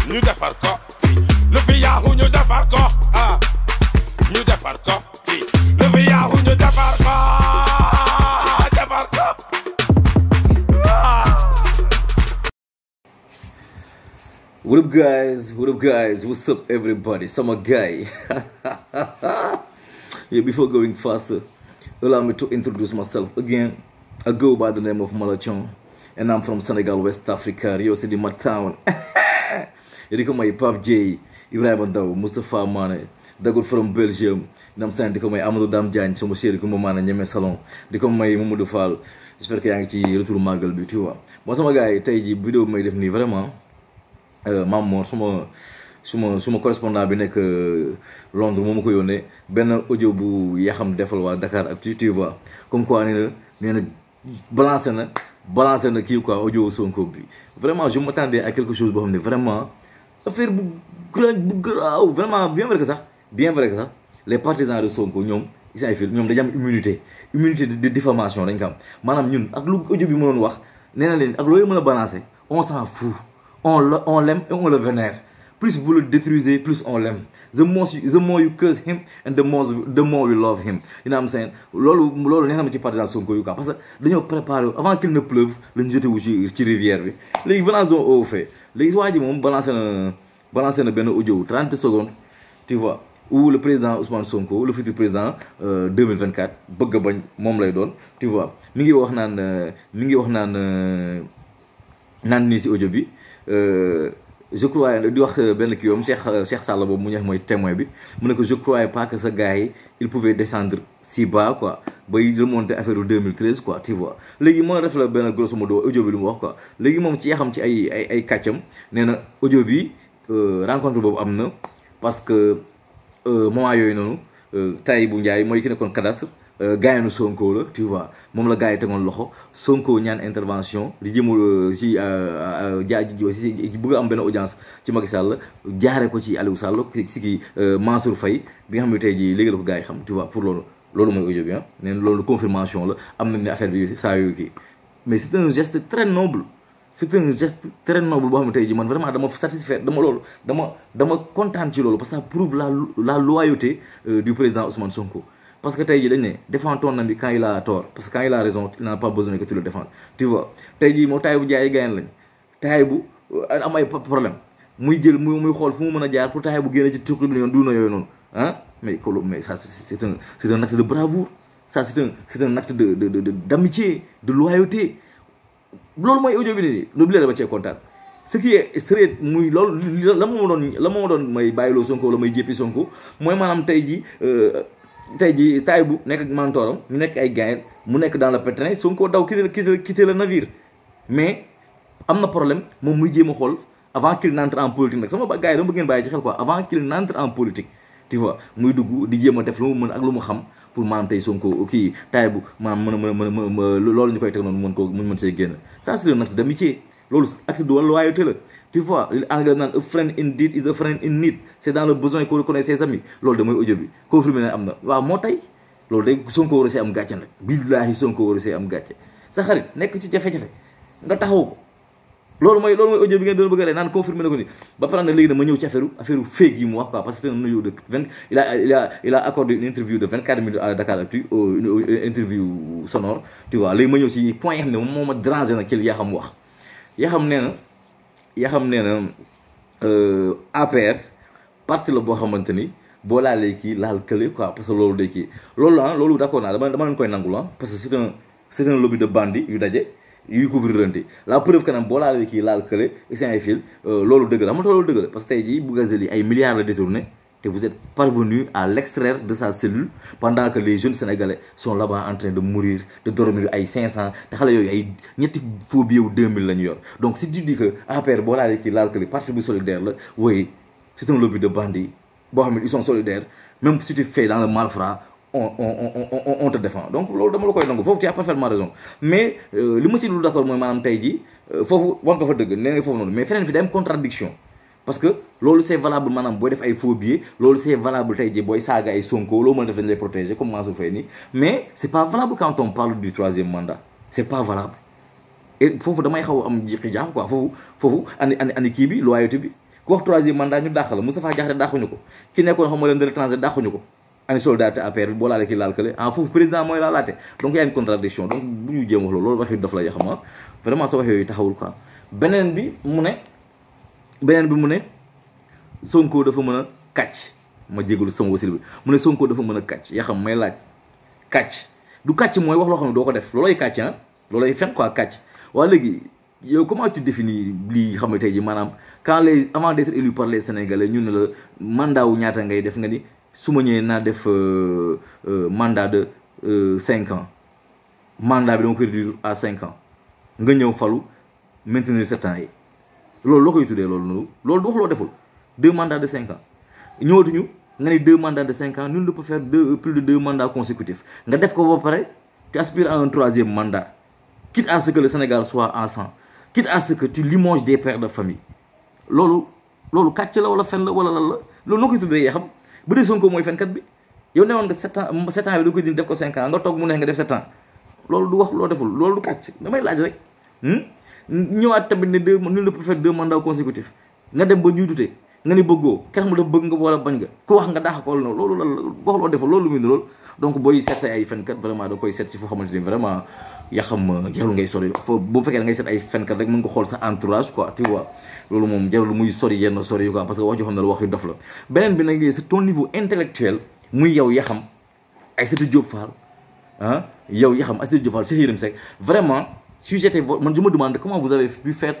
ñu defar ko lu fi yaaxu ñu defar ko ñu defar ko lu fi yaaxu ñu defar ko defar ko What up guys, what's up everybody, sama guy. Yeah, before going faster, allow me to introduce myself again. I go by the name of Malachon and I'm from Senegal, West Africa, Rio City, my town. You call my Pap J, Ibrahim Daw, Mustafa Mane, Dagoud from Belgium. I'm saying, they call my Amadou Dam Diagne, sama chéri kuma Mane Ñeme Salon. They call my Mamadou Fall. J'espère que yaa ngi ci retour Magal bi, tu vois. Moi sama gars yi tey ji vidéo bi may def nii vraiment Mam Mor suma correspondant bi nekk Londres moo ma ko yónnee benn audio bu Yaxam defal waa Dakar ak tu vois comme quoi nee na balancé na kii quoi audio Sonko bi vraiment je m'attendais à quelque chose boo xam ne vraiment affaire bu graaw vraiment bien vrai que sax les partisans de Sonko ñoom isay fil ñoom dañu am immunité de diffamation dañ ko am maanaam ñun ak lu audio bi mënoon wax nee na leen ak loolu mën a balancer on s'en fout. On l'aime et on le vénère. Plus vous le détruisez, plus on l'aime. The more you curse him and the more we love him. You know what I'm saying? Lolo n'est pas partisan Sonko yu parce que dañoo préparer avant qu'il ne pleuve le jeté wu ci rivière bi. Léegi venons au fait. Léegi waa ji moom balancer na benn audio 30 secondes, tu vois, où le président Ousmane Sonko, le futur président 2024 bëgg a bañ moom lay doon, tu vois. Mi ngi wax naan nii si audio bi. Je crois di wax benn kii yoom Cheikh Sall boobu mu ñeex mooy témoin bi mu ne ko je croyais pas que ce gars yi il pouvait descendre si bas quoi bay remonter affaire 2013 quoi tu vois léegi moo def la benn grosso modo audio bi lu mu wax quoi léegi moom ci yaxam ci ay kàccam nee na audio bi rencontre boobu am na parce que moment yooyu noonu Tahibou Ndiaye mooy ki nekkoon cadastre gaayanu Sonko la tu vois moom la gars yi tegoon loxo Sonko ñaan intervention di jëmul si bëgg am benn audience ci Macky Sall jaare ko ci Aliou Sall si kii Mansour Faye bi nga xam ne tey jii léegi la ko gars yi xam tu vois pour loolu mooy audio bi nee na loolu confirmation la am nañ ne affaire bi saa yooyu kii mais c'est un geste très noble boo xam ne tey jii man vraiment dama satisfait dama kontaan ci loolu parce que ça prouve la loyauté du président Ousmane Sonko. Parce que tey jii dañ ne défendre ton ami quand il a tort parce que quand il a raison il n'a pas besoin que tu le défendes tu vois tey jii moo Tahibou Ndiaye gayan lañ Tahibou am ay problème muy jël muy xool fu mu mën a jaar pour Tahibou génne ci tukki yoon duuna yooyu noonu mais ça c'est un acte de bravoure ça c'est un acte d'amitié de loyauté loolu mooy audio bi nii loolu bi la dama cee kontaan ce qui est serait muy loolu la ma doon may bàyyiloo Sonko wala may jéppi Sonko mooy maanaam tey jii Tahibou nekk ak mentoram ñu nekk ay gayen mu nekk dans le pétrin Sonko daw quitter le navire mais am na problème moom muy jéem a xool avant qu'il n'entre en politique nag sama gars yi dama bëgg ngeen bàyyi ci xel quoi avant qu'il n'entre en politique tu vois muy dugg di jéem a def lu mu mën ak lu mu xam pour maanaam tey Sonko kii Tahibou maanaam mën loolu ñu koy teg noonu mën see génn ça c'est un acte d'amitié loolu acte de loyauté la tu vois anglais naan a friend indeed is a friend in need c'est dans le besoin qu'on reconnaît ses amis loolu damay audio bi confirmé ne am na waaw moo tey loolu day Sonko war a see am gàcce nag billaahi Sonko war a see am gàcce sa xarit nekk ci jafe-jafe nga taxaw ko loolu mooy audio bi ngeen doon bëgg a rey naan confirmé na ko ni ba pare na léegi na ma ñëw ci affaire fake yi mu wax quoi parce que c'est un audio de 20 il a accordé une interview de 24 minutes à Dakaractu une interview sonore tu vois léegi ma ñëw ci point yi xam ne moom moo ma dérangé nag ci li Yaxam wax Yaxam nee na APR parti la boo xamante ni boo laalee kii laal kële quoi parce que loolu day kii loolu d'accord naa dama leen koy nangul parce que c'est un lobby de bandits yu daje yuy couvrir rente la preuve kanam boo laalee kii laal kële ay fil loolu dëgg la xam nga loolu dëgg la parce que tey jii Bougazelli ay milliards la détourné te vous êtes parvenu à l'extraire de sa cellule pendant que les jeunes sénégalais sont là-bas en train de mourir de dormir ay 500 te xale yooyu ay ñetti faux billets wu 2000 la ñu yor donc si tu dis que APR boo laalee kii laal kële parti bu solidaire la oui c'est un lobby de bandits boo xam ne ils sont solidaires même si tu fais dans le malfrat on te défend donc loolu dama la koy nangu foofu tu as parfaitement raison mais li ma si lu d'accord mooy maanaam tey jii foofu war nga fa dëgg nee nga foofu noonu mais feneen fi day am contradiction parce que loolu c'est valable maanaam booy def ay faux billets loolu c'est valable tey jii booy saaga ay Sonko loo mën a def dañ lay protéger comme Mansour Faye nii mais c'est pas valable quand on parle du 3e mandat c'est pas valable et foofu damay xaw am jiqi jaax quoi foofu ani kii bi loyauté bi ku wax 3e mandat ñu dàq la Moustapha Diakhaté dàquñu ko ki nekkoon xam nga leen de l'étranger dàquñu ko ani soldat APR bi boo laalee kii laal kële foofu président mooy laalaate donc y a une contradiction donc bu ñu jéem wax loolu waxi dof la yoo xam vraiment sa wax yooyu taxawul quoi beneen bi mu ne Sonko dafa mën a kàcc ma jégalu sama wasil bi mu ne Sonko dafa mën a kàcc yaa xam may laaj kàcc du kàcc mooy wax loo xam ne doo ko def loolooy kàcc loolooy fen quoi kàcc waaye léegi yow comment tu définis lii xam ne tey ji maanaam quand avant d'être élu par les Sénégalais ñu ne la mandat wu ñaata ngay def nga ni su ma ñëwee naa def mandat de 5 ans mandat bi dama koy réduire à 5 ans nga ñëw falu maintenir 7 ans yi loolu loo koy tuddee loolu du wax loo deful 2 mandats de 5 ans ñëwatuñu nga ni 2 mandats de 5 ans nul ne peut faire plus de 2 mandats consécutifs nga def ko ba pare tu aspires à un 3e mandat quitte à ce que le Sénégal soit en sang quitte à ce que tu limoges des pères de famille loolu kàcc la wala fen la wala lan la loolu noo koy tuddee yaa xam bu dee Sonko mooy fenkat bi yow newoon nga 7 ans bi da koy dindi def ko 5 ans nga toog mu neex nga def 7 ans loolu du wax loo deful loolu du kàcc damay laaj rek ñëwaat tamit ne nul ne peut faire 2 mandats consécutifs nga dem ba ñuy dute nga ni bëggoo kenn xam dafa bëgg nga wala bañ nga ku wax nga daax ko wala loolu la wax loo deful loolu muy loolu donc booy seet say ay fenkat vraiment da koy seet ci foo xamante ni vraiment yaa xam jarul ngay sori bu fekkee da ngay seet ay fenkat rek mën nga xool sa entourage quoi tu vois loolu moom jarul muy sori yenn sori yu quoi parce que wax joo xam ne la wax yu dof la beneen bi nag c'est ton niveau intellectuel muy yow yaa xam Aïssatou Diop Fall yow yaa xam Aïssatou Diop Fall Cheikh Yérim Seck vraiment si j'étais man je me demande comment vous avez pu faire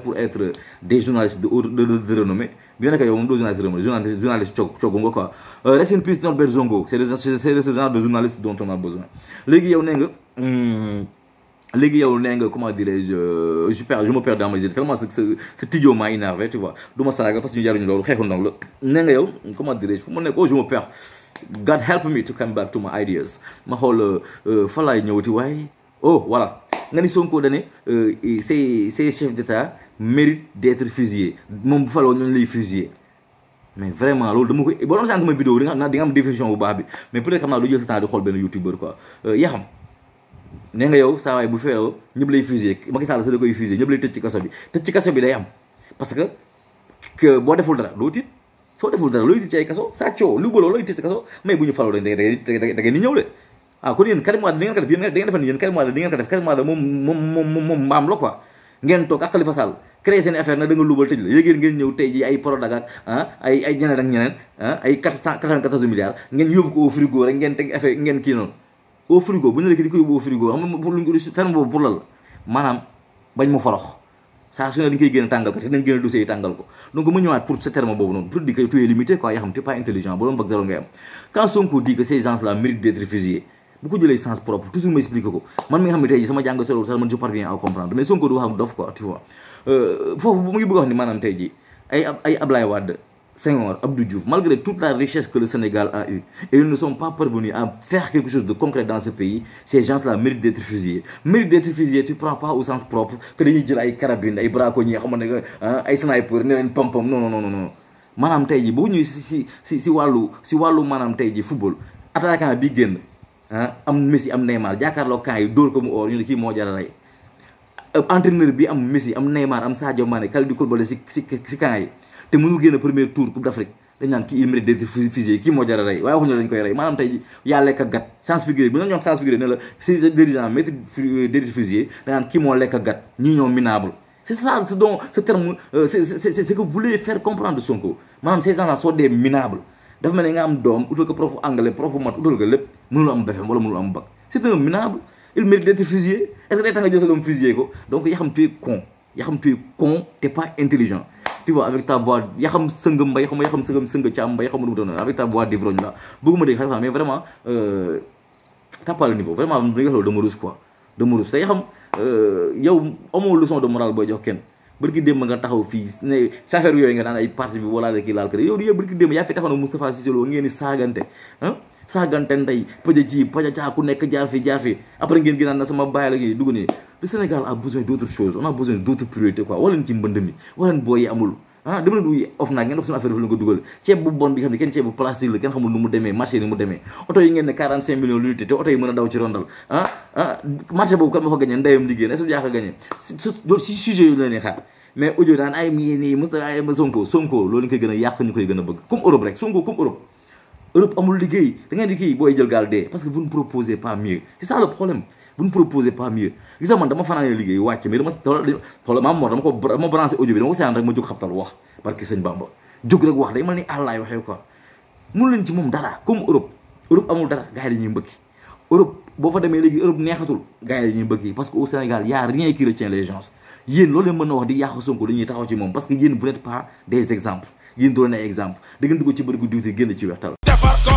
pour être des journalistes de renommée bien que yow moom doo journaliste de renommée journaliste coogu nga quoi rest in peace Norbert Zongo c'est de ce genre de journaliste dont on a besoin léegi yow nee nga comment dirais-je je me perds dans mes idées tellement ce tidio m'a énervé tu vois du ma saaga parce que ñu jaruñu loolu xeexul ndaw la nee nga yow comment dirais-je fu ma nekk je me perds God help me to come back to my ideas ma xool fa laay ñëwati waaye voilà nga ni Sonko dane ces chefs d'État méritent d'être fusillés moom bu faloo ñooñu lay fusiller mais vraiment loolu dama koy boo doon sànq sama vidéo di nga am définition bu baax bi mais peut-être xam naa du jël sa temps di xool benn youtubeur quoi yaa xam nee nga yow saa waay bu feeloo ñëpp lay fusiller Macky Sall sa da koy fusiller ñëpp lay tëj ci kaso bi day am parce que boo deful dara doo tiit soo deful dara looy tiit ci ay kaso saa coow lu baloo looy tëj ci kaso mais bu ñu faloo da ngeen ni ñëw de kon yéen Karim Wade da ngeen ko def da ngeen defe ni yéen Karim Wade da ngeen ko def Karim Wade moom mbaam la quoi ngeen toog ak Khalifa Sall créé seen affaire nag da nga lubal tëj la yéeg ngeen ñëw tey ji ay Prodac ak ay ñeneen ak ñeneen ay 414 milliards ngeen yóbbu ko au frigo rek ngeen teg affaire ngeen kii noonu au frigo bu ñu la di ko yóbbu au frigo xam nga pour luñ ko terme boobu pour la maanaam bañ mu forox saa su ne dañ koy génne tàngal ko te dañ génne dossier yi tàngal ko donc mu ñëwaat pour ce terme boobu noonu pour dire que tu es limité quoi yaa xam t'es pas intelligent boo doon bac zéro ngay am quand Sonko dit que ces gens là méritent d'être fusillés bu ko jëlee sens propre toujours ma expliqué ko man mi nga xam ne tey jii sama jàng solo sax man je parviens à comprendre mais Sonko du wax ak dof quoi tu vois foofu bu mu ngi bëgg wax ni maanaam tey jii ay Ablaye Wade Senghor Abdou Diouf malgré toute la richesse que le Sénégal a eu et ils ne sont pas parvenus à faire quelque chose de concret dans ce pays ces gens-là méritent d'être fusillés tu prends pas au sens propre que dañuy jël ay carabines ay braconniers xam ne ay sniper ne leen pam non maanaam tey jii boo ñëwee si wàllu maanaam tey jii football attaquant bi génn am Messi am Neymar jàkkaarloo camp yi dóor ko mu or ñu ne kii moo jar a rey entraîneur bi am Messi am Neymar am Sadio Mané Kalidou Koulibaly si camp yi te mënul génn premier tour Coupe d'Afrique dañ naan kii il mérite d'être fusillé kii moo jar a rey waaye waxuñu dañ koy rey maanaam tey yaa lekk ak gat sens figuré bi nga ñoom sens figuré ne la si dirigeant mérite d'être fusillé dañ naan kii moo lekk ak gat ñii ñoo minable c'est ça ce terme c'est ce que vous voulez faire comprendre Sonko maanaam ces gens là sont des minables dafa mel ne nga am doom utal ko profu anglais profu mat utal ko lépp mënul am BFEM wala mënul am bac c'est un minable il mérite d'être fusillé est-ce que day tax nga jël sa doom fusillé ko donc yaa xam tu es con t'es pas intelligent tu vois avec ta voix yaa xam sëng mbay xam yaa xam sëng caam mbay xam lu mu doon avec ta voix d'ivrogne là bëgguma dégg xam mais vraiment t'as pas le niveau vraiment li nga wax loolu dama rus quoi dama rus te yaa xam yow amoo leçon de morale booy jox kenn bërki démb nga taxaw fii ne sa affaire yooyu nga daan ay parti bi wala la kii laal kër yow bërki démb yaa fi taxaw na Moustapha Cissé Lo ngeen ni saagante ndey paja caa ku nekk jaar fi après ngeen gënaan na sama bàyyi la gi dugg nii le Sénégal a besoin d'autres choses on a besoin d'autres priorités quoi wala ci mbënd mi wala booy yi amul dama leen uy of naag ngeen wax suñu affaire dafa la nga dugal ceeb bu bon bi nga xam ne kenn ceeb bu plastique la kenn xamul nu mu demee marché ni mu demee oto yi ngeen ne 45 millions l'unité te oto yi mën a daw ci rondal marché boobu kan ma fa gagné ndeyam liggéey est-ce que yaa ko gagné si sujet yu leen xaar mais audio daan ay mii nii Moustapha ay ma Sonko loolu ñu koy gën a yàq ñu koy gën a bëgg comme Europe rek Sonko comme Europe amul liggéey da ngeen di kii booy jël gaal dee parce que vous ne proposez pas mieux c'est ça le problème vous ne proposez pas mieux gis nga man dama fanaane liggéey wàcc mais dama maam moo dama branché audio bi dama ko seetaan rek ma jóg xabtal wax parce que sëñ Bamba jóg rek wax day mel ni àllaay waxee quoi mënu leen ci moom dara comme Europe amul dara gars yi dañuy mbëkki Europe boo fa demee léegi Europe neexatul gars yi dañuy mbëkki parce que au Sénégal y a rien qui retient les gens yéen loolu leen mën na wax di yàq Sonko dañuy taxaw ci moom parce que yéen vous n'êtes pas des exemples yéen doo leen ay exemple da ngeen dugg ci bërëgu diwti génn ci wextal defar ko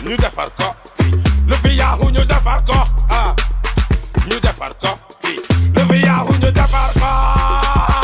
ñu defar ko lu fi yaaxu ñu defar ko ñu defar ko lu fi yaaxu ñu defar ko